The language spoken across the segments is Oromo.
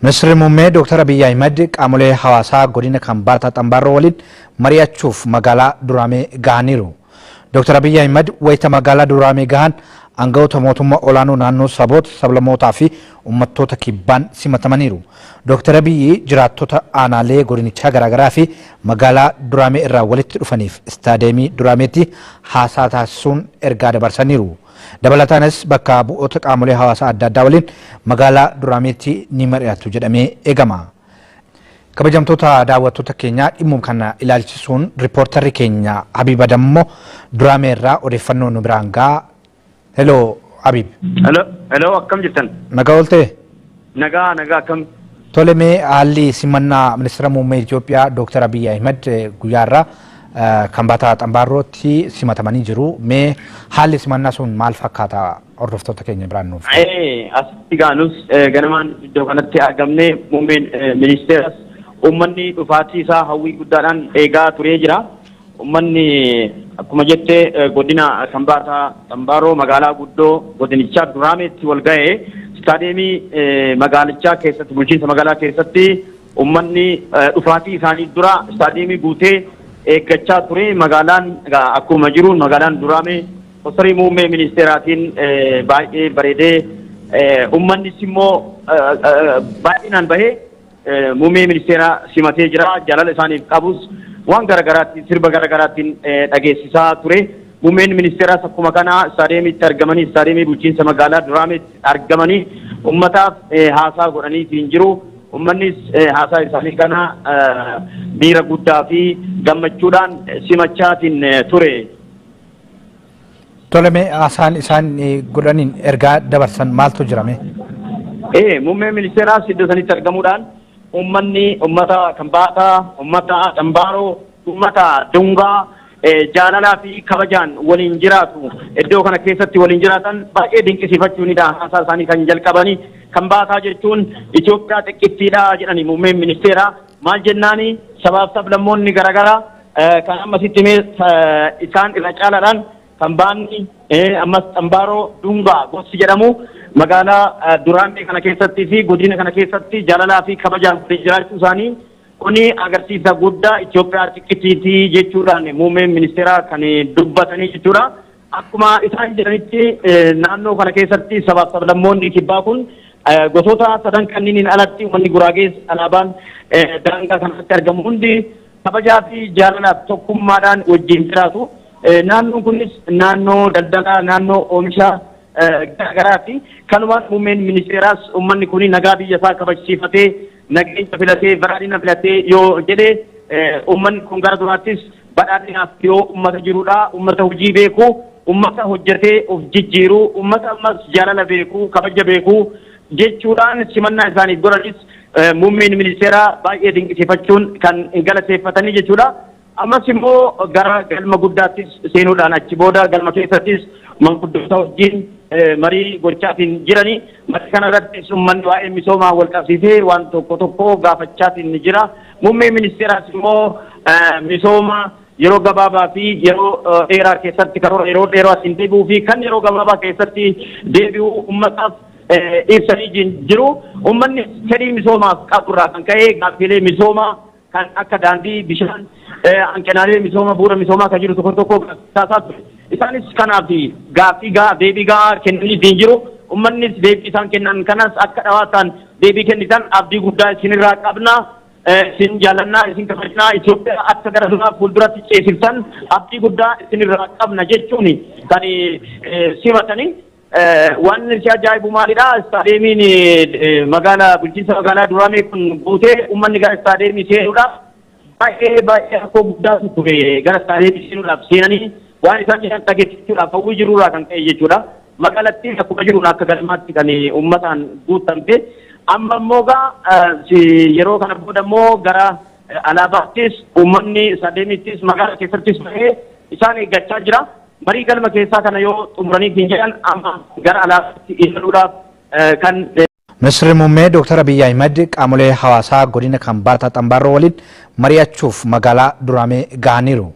Ministeerri Muummee Dr. Abiyyi Ahimad qaamolee hawaasaa godina Kambaataa Xambaarroo waliin mari'achuuf magaalaa Duraamee gahaniiru. Dr. Abiyyi Ahimad wayita magaalaa Duraamee gahan aangawoota mootummaa olaanoo naannoo saboota, sablammootaa fi uummattoota kibbaan simatamaniiru. Dr. Abiyyi jiraattota aanaalee godinichaa garaagaraa fi magaalaa Duraamee irraa walitti dhufaniif istaadeemii Duraameetti haasaa taasisuun ergaa dabarsaniiru. Dabalataanis bakka bu'oota qaamolee hawaasaa adda addaa waliin magaalaa Duraameetti ni mari'atu jedhamee eegama. Kabajamtoota daawwattoota keenyaa, dhimmuma kana ilaalchisuun riippoortarri keenya Habiib Adammoo Duraamee irraa odeeffannoo nu biraan ga'a. Hello, Habiib. Hello, hello, akkam jirtan? Nagaa ooltee? Nagaa, nagaa, akkam? Tole, mee haalli simannaa ministeera muummee Itoophiyaa Dr. Abiyyi Ahimad guyyaa irraa Kambaataa Xambaarrootti simatamanii jiru. Mee haalli simannaa sun maal fakkaata, hordoftoota keenya biraan nuuf? Asitti gaanus ganamaan iddoo kanatti argamne. Muummeen ministeeras uummanni dhufaatii isaa hawwii guddaadhaan eegaa turee jira. Uummanni akkuma jettee godina Kambaataa Xambaaroo magaalaa guddoo godinichaa Duraameetti wal ga'ee istaadeemii magaalichaa keessatti, bulchiinsa magaalaa keessatti uummanni dhufaatii isaanii dura istaadeemii guutee eeggachaa ture. Magaalaan akkuma jiru magaalaan Duraamee postarii muummee ministeeraatiin baay'ee bareedee, uummannis immoo baay'inaan bahee muummee ministeeraa simatee jira. Jaalala isaaniif qabus waan garagaraattiin, sirba garagaraattiin dhageessisaa ture. Muummeen ministeeraas akkuma kana istaadeemitti argamanii, istaadeemii bulchiinsa magaalaa Duraameetti argamanii uummataaf haasaa godhaniitiin jiru. Uummannis haasaa isaanii kana miira guddaa fi gammachuudhaan simachaatiin ture. Tole, mee haasaan isaan godhaniin ergaa dabarsan maaltu jirame? Muummeen ministeeraas iddoo sanitti argamuudhaan uummanni uummata Kambaataa, uummata Xambaaroo, uummata Dungaa jaalalaa fi kabajaan waliin jiraatu, iddoo kana keessatti waliin jiraatan baay'ee dinqisiifachuunidha haasaa isaanii kan jalqabanii. Kambaataa jechuun Itoophiyaa xiqqittiidha jedhani muummeen ministeeraa. Maal jennaani, sabaaf sablammoonni garaagaraa kan ammasitti mee isaan irra caalaadhaan kan baanni ammas Xambaaroo, Dungaa gosti jedhamu magaalaa Duraamee kana keessatti fi godina kana keessatti jaalalaa fi kabajaan waliin jiraachuu isaanii kuni agarsiisa guddaa Itoophiyaa xiqqittiiti jechuudhaan muummeen ministeeraa kan dubbatanii jechuudha. Akkuma isaan jedhanitti, naannoo kana keessatti sabaaf sablammoonni kibbaa kun gosoota sadan kanniiniin alatti uummanni Guraagees, alaabaan daangaa kanatti argamu hundi kabajaa fi jaalalaaf tokkummaadhaan wajjin jiraatu. Naannoon kunis naannoo daldalaa, naannoo oomisha garaagaraati. Kanumaan muummeen ministeeraas uummanni kun nagaa biyya isaa kabajsiifatee, nageenya filatee, badhaadhina filatee yoo jedhe, uummanni kun gara duraattis badhaadhinaaf yoo uummata jirudha. Uummata hojii beeku, uummata hojjetee of jijjiiru, uummata ammas jaalala beeku, kabaja beeku jechuudhaan simannaa isaaniif godhanis muummeen ministeeraa baay'ee dinqisiifachuun kan galateeffatanii jechuudha. Ammas immoo gara galma guddaattis seenuudhaan achi booda galma keessattis manguddoota wajjin marii gochaatiin jirani. Marii kana irrattis uummanni waa'ee misoomaa wal qabsiisee waan tokko tokko gaafachaatiin jira. Muummeen ministeeraas immoo misooma yeroo gabaabaa fi yeroo dheeraa keessatti, karoora yeroo dheeraatiin deebi'uu fi kan yeroo gabaabaa keessatti deebi'uu uummataaf ibsanii jiru. Uummanni fedhii misoomaaf qaburraa kan ka'e gaaffiilee misoomaa kan akka daandii, bishaan, hanqinaalee misooma bu'uura misoomaa kan jiru tokko tokko kaasaa ture. Isaanis kanaaf gaaffii gahaa, deebii gahaa kennanii jiru. Uummannis deebii isaan kennan kanas akka dhawaataan deebii kennitan abdii guddaa isinirraa qabna. Isin jaallannaa, isin kabajnaa, Itoophiyaa akka gara duraa fuulduratti ceesiftan abdii guddaa isinirraa qabna jechuun kan simatanii. Waan si ajaa'ibu maalidha? Istaadeemiin magaalaa, bulchiinsa magaalaa Duraamee kun guutee uummanni gara istaadeemii seenuudhaaf baay'ee baay'ee rakkoo guddaatu ture. Gara istaadeemii seenuudhaaf, seenanii waan isaan jedhan dhageessichuudhaaf hawwii jirurraa kan ka'e jechuudha. Magaalattiin akkuma jiruun akka galmaatti kan uummataan guutamte. Amma immoo gaa yeroo kana booda immoo gara alaabaattis uummanni istaadeemiittis magaalaa keessattis bahee isaan eeggachaa jira. Marii galma keessaa kana yoo xumuranii hin jedhan, amma gara alaabaatti imaluudhaaf kan. Ministeerri Muummee Dr. Abiyyi Ahimad qaamolee hawaasaa godina Kambaataa Xambaarroo waliin mari'achuuf magaalaa Duraamee gahaniiru.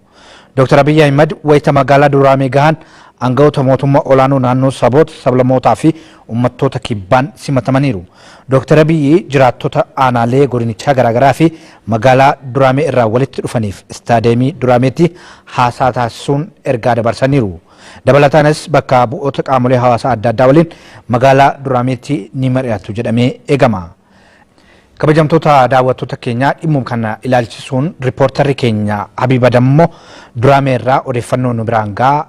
Dr. Abiyyi Ahimad wayita magaalaa Duraamee gahan Aangawoota mootummaa olaanoo naannoo saboota, sablammootaa fi uummattoota kibbaan simatamaniiru. Dooktar Abiyyi jiraattota aanaalee godinichaa garaagaraa fi magaalaa Duraamee irraa walitti dhufaniif istaadeemii Duraameetti haasaa taasisuun ergaa dabarsaniiru. Dabalataanis bakka bu'oota qaamolee hawaasaa adda addaa waliin magaalaa Duraameetti ni mari'atu jedhamee eegama. Kabajamtoota daawwattoota keenyaa, dhimmuma kana ilaalchisuun riippoortarri keenya Habiib Adammoo Duraamee irraa odeeffannoo nu biraan ga'a.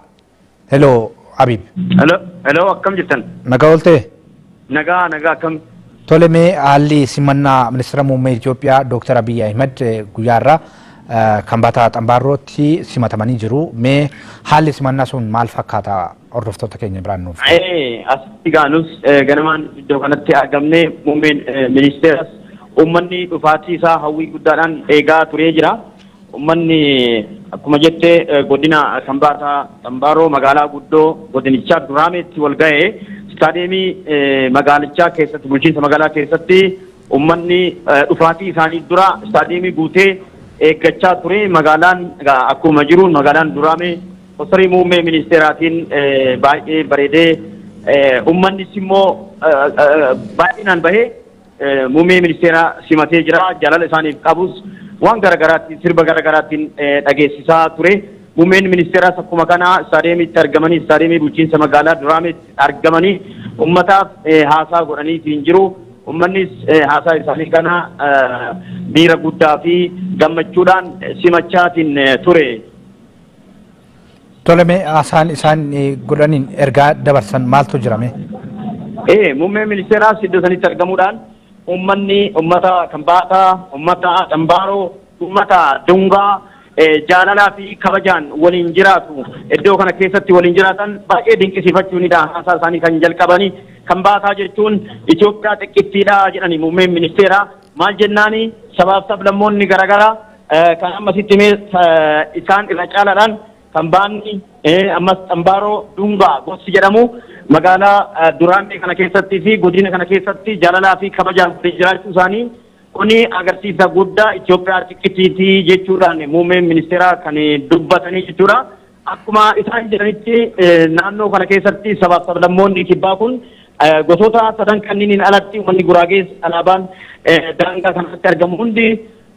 Hello, Habiib. Hello, hello, akkam jirtan? Nagaa ooltee? Nagaa, nagaa, akkam? Tole, mee haalli simannaa ministeera muummee Itoophiyaa Dooktar Abiyyi Ahimad guyyaa irraa Kambaataa Xambaarrootti simatamanii jiru. Mee haalli simannaa sun maal fakkaata, hordoftoota keenya biraan nuuf? Asitti gaanus ganamaan iddoo kanatti argamne. Muummeen ministeeras uummanni dhufaatii isaa hawwii guddaadhaan eegaa turee jira. Uummanni akkuma jettee godina Kambaataa Xambaaroo magaalaa guddoo godinichaa Duraameetti wal ga'ee istaadeemii magaalichaa keessatti, bulchiinsa magaalaa keessatti uummanni dhufaatii isaanii dura istaadeemii guutee eeggachaa ture. Magaalaan akkuma jiru magaalaan Duraamee postarii muummee ministeeraatiin baay'ee bareedee, uummannis immoo baay'inaan bahee muummee ministeeraa simatee jira. Jaalala isaaniif qabus waan garaagaraatiin, sirba garaagaraatiin dhageessisaa ture. Muummeen ministeeraas akkuma kana istaadeemitti argamanii, istaadeemii bulchiinsa magaalaa Duraameetti argamanii uummataaf haasaa godhaniitiin jiru. Uummannis haasaa isaanii kana miira guddaa fi gammachuudhaan simachaatiin ture. Tole, mee haasaan isaan godhaniin ergaa dabarsan maaltu jirame? Muummeen ministeeraas iddoo sanitti argamuudhaan uummanni uummata Kambaataa, uummata Xambaaroo, uummata Dungaa jaalalaa fi kabajaan waliin jiraatu, iddoo kana keessatti waliin jiraatan baay'ee dinqisiifachuunidha haasaa isaanii kan jalqabanii. Kambaataa jechuun Itoophiyaa xiqqittiidha jedhani muummeen ministeeraa. Maal jennaani, sabaaf sablammoonni garaagaraa kan ammasitti mee isaan irra caalaadhaan kan baanni ammas Xambaaroo, Dungaa gosti jedhamu magaalaa Duraamee kana keessatti fi godina kana keessatti jaalalaa fi kabajaan waliin jiraachuu isaanii kuni agarsiisa guddaa Itoophiyaa xiqqittiitii jechuudhaan muummeen ministeeraa kan dubbatanii jechuudha. Akkuma isaan jedhanitti naannoo kana keessatti sabaaf sablammoonni kibbaa kun gosoota sadan kanniiniin alatti uummanni Guraagees alaabaan daangaa kanatti argamu hundi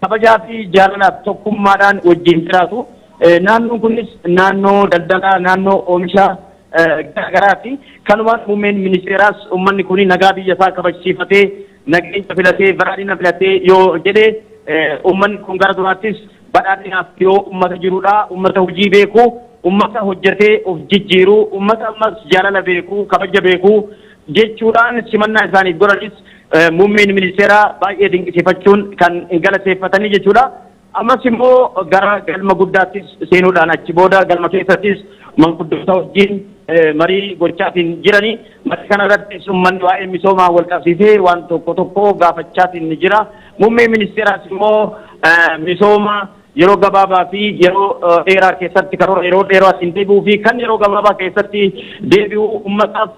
kabajaa fi jaalalaaf tokkummaadhaan wajjin jiraatu. Naannoon kunis naannoo daldalaa, naannoo oomisha garaagaraati. Kanumaan muummeen ministeeraas uummanni kun nagaa biyya isaa kabajsiifatee, nageenya filatee, badhaadhina filatee yoo jedhe, uummanni kun gara duraattis badhaadhinaaf yoo uummata jirudha. Uummata hojii beeku, uummata hojjetee of jijjiiru, uummata ammas jaalala beeku, kabaja beeku jechuudhaan simannaa isaaniif godhanis muummeen ministeeraa baay'ee dinqisiifachuun kan galateeffatanii jechuudha. Ammas immoo gara galma guddaattis seenuudhaan achi booda galma keessattis manguddoota wajjin marii gochaatiin jirani. Marii kana irrattis uummanni waa'ee misoomaa wal qabsiisee waan tokko tokko gaafachaatiin jira. Muummeen ministeeraas immoo misooma yeroo gabaabaa fi yeroo dheeraa keessatti, karoora yeroo dheeraatiin deebi'uu fi kan yeroo gabaabaa keessatti deebi'uu uummataaf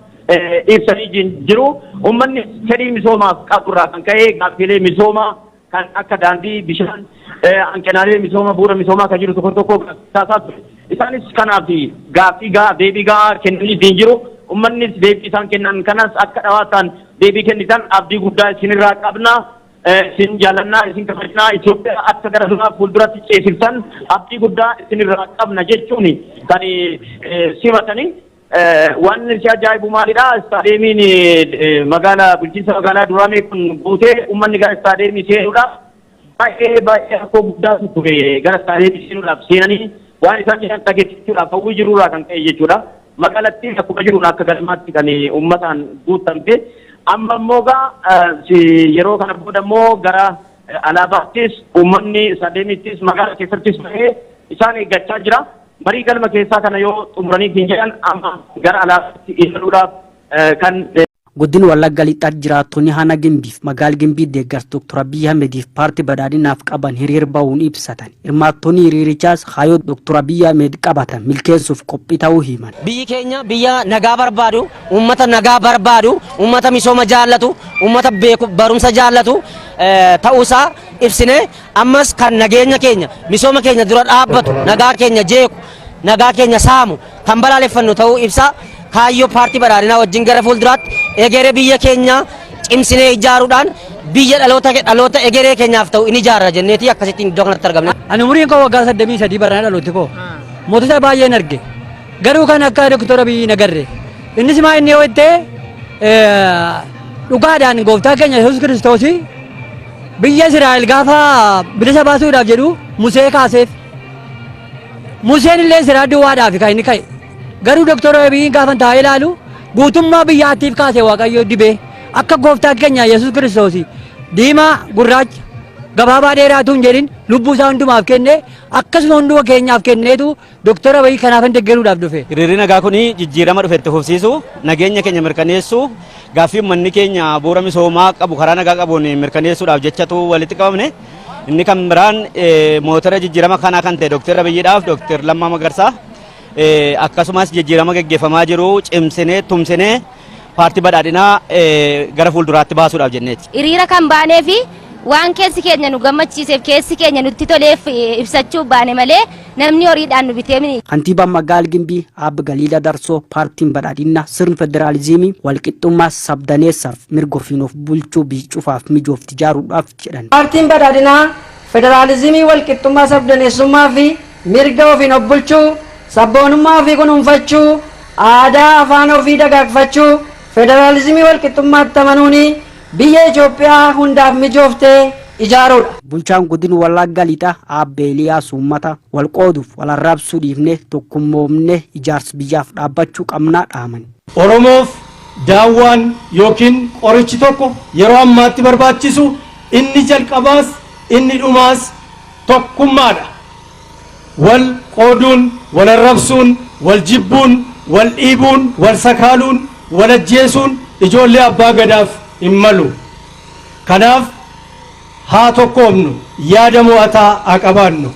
ibsanii jiru. Uummanni fedhii misoomaaf qaburraa kan ka'e gaaffiilee misoomaa kan akka daandii, bishaan, hanqinaalee misooma bu'uura misoomaa kan jiru tokko tokko taasaa ture. Isaanis kanaaf gaaffii gahaa deebii gahaa kennanii jiru. Uummannis deebii isaan kennan kanas akka dhawaataan deebii kennitan abdii guddaa isinirraa qabna. Isin jaallannaa, isin kabajnaa, Itoophiyaa akka gara duraa fuulduratti ceesiftan abdii guddaa isinirraa qabna jechuun kan simatanii. Waan si ajaa'ibu maalidha? Istaadeemiin magaalaa bulchiinsa magaalaa Duraamee kun guutee uummanni gara istaadeemii seenuudhaaf baay'ee baay'ee rakkoo guddaatu ture. Gara istaadeemii seenuudhaaf, seenanii waan isaan jedhan dhageessichuudhaaf hawwii jirurraa kan ka'e jechuudha. Magaalattiin akkuma jiruun akka galmaatti kan uummataan guutamte. Amma immoo gaa yeroo kana booda immoo gara alaabaattis uummanni istaadeemiittis magaalaa keessattis bahee isaan eeggachaa jira. Marii galma keessaa kana yoo xumuranii hin jedhan amma gara alaabaatti imaluudhaaf kan Godina Wallagga Lixaatti jiraattonni Hana Gimbiif magaala Gimbii deeggarsa Dr. Abiyyi Ahmediif paartii badhaadhinaaf qaban hiriira bahuun ibsatan. Hirmaattonni hiriirichaas kaayyoo Dr. Abiyyi Ahmed qabatan milkeessuuf qophii ta'uu himan. Biyyi keenya biyya nagaa barbaadu, uummata nagaa barbaadu, uummata misooma jaallatu, uummata beeku barumsa jaallatu ta'uusaa ibsine. Ammas kan nageenya keenya, misooma keenya dura dhaabbatu, nagaa keenya jeequ nagaa keenya saamu kan balaaleffannu ta'uu ibsa. Kaayyoo paartii badhaadhinaa wajjin gara fuulduraatti egeree biyya keenya cimsinee ijaaruudhaan biyya dhaloota dhaloota egeree keenyaaf ta'u in ijaarra jenneeti akkasittiin iddoo kanatti argamne. Ani umuriin koo waggaa 83 barana dhalooti koo. Mootota baay'een arge. Garuu kan akka Doktor Abiyyi hin agarre. Innis maa inni yoo ittee dhugaadhaan gooftaa keenya Yesuus Kiristoos biyya Israa'el gaafa bilisa baasuudhaaf jedhu Musee kaaseef. Museen illee siraa duwwaadhaaf kan inni ka'e. Garuu Doktor Abiyyiin gaafa taa'ee ilaalu guutummaa biyyaattiif kaase Waaqayyo dibee. Akka gooftaa keenya Yesuus Kiristoos diimaa gurraacha gabaabaa dheeraatu hin jedhin lubbuu isaa hundumaaf kenne akkasuma hunduma keenyaaf kenneetu Doktor Abiyyi kanaaf hin deeggaruudhaaf dhufe. Hiriirri nagaa kun jijjiirama dhufe itti fufsiisu, nageenya keenya mirkaneessu, gaaffii uummanni keenya bu'uura misoomaa qabu karaa nagaa qabuun mirkaneessuudhaaf jechatu walitti qabamne. Inni kan biraan motora jijjiirama kanaa kan ta'e Dooktar Abiyyiidhaaf Dooktar Lammaa Magarsaa akkasumas jijjiirama gaggeeffamaa jiru cimsinee tumsinee paartii badhaadhinaa gara fuulduraatti baasuudhaaf jenneeti. Hiriira kan baanee fi waan keessi keenya nu gammachiiseef keessi keenya nutti toleef ibsachuuf baane malee namni horiidhaan nu bitee miti. Kantiibaan Magaal Gimbii Aabba Galiila Darsoo paartiin badhaadhinaa sirni federaalizimii walqixxummaa sabdaneessaaf mirga ofiin of bulchuu biyya cufaaf mijoofti ijaaruudhaaf jedhan. Paartiin badhaadhinaa federaalizimii walqixxummaa sabdaneessummaa fi mirga ofiin of bulchuu, sabboonummaa ofii kunuunfachuu, aadaa afaan ofii dagaagfachuu, federaalizimii walqixxummaatti amanuun biyya Itoophiyaa hundaaf mijooftee ijaaruudha. Bulchaan godina Wallagga Lixaa Aabba Eeliyaas uummata wal qooduuf wal arrabsuu dhiifnee tokkummoomnee ijaarsa biyyaaf dhaabbachuu qabnaa dhaaman. Oromoof daawwaan yookiin qorichi tokko yeroo ammaatti barbaachisu inni jalqabaas inni dhumaas tokkummaadha. Wal qooduun, wal arrabsuun, wal jibbuun, wal dhiibuun, wal sakaaluun, wal ajjeesuun ijoollee abbaa gadaaf hin malu. Kanaaf haa tokkoomnu, yaada mo'ataa haa qabaannu.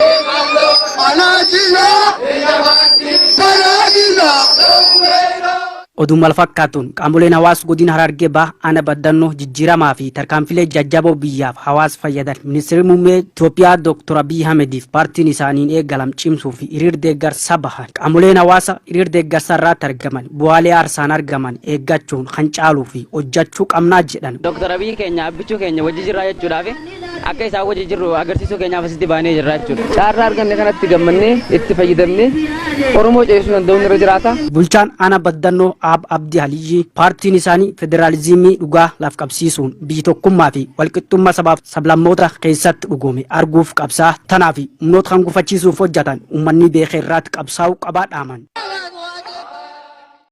Oduu mal fakkaatuun qaamoleen hawaasa godina Harargee Bahaa Aanaa Baddannoo jijjiiramaa fi tarkaanfilee jajjaboo biyyaaf hawaasa fayyadan ministeerri muummee Itoophiyaa Dr. Abiyyi Ahmediif paartiin isaaniin eegalam cimsuu fi hiriir deeggarsa bahan. Qaamoleen hawaasa hiriir deeggarsa irratti argaman bu'aalee aarsaan argaman eeggachuun kan caaluu fi hojjechuu qabnaa jedhan. Dr. Abiyyi keenya abbichuu keenya wajji jirraa jechuudhaaf akka isaan wajji jirru agarsiisuu keenyaaf asitti baanee jirra jechuudha. Carraa arganne kanatti gammannee itti fayyadamnee Oromoo ceesisuu danda'uun irra jiraata. Bulchaan Aanaa Baddannoo Aab Abdii Aliyyii paartiin isaanii federaalizimii dhugaa laf qabsiisuun biyyi tokkummaa fi walqixxummaa sabaaf sablammoota keessatti dhugoome arguuf qabsaa tanaa fi humnoota kan gufachiisuuf hojjetan uummanni beekee irraatti qabsaa'uu qabaa dhaaman.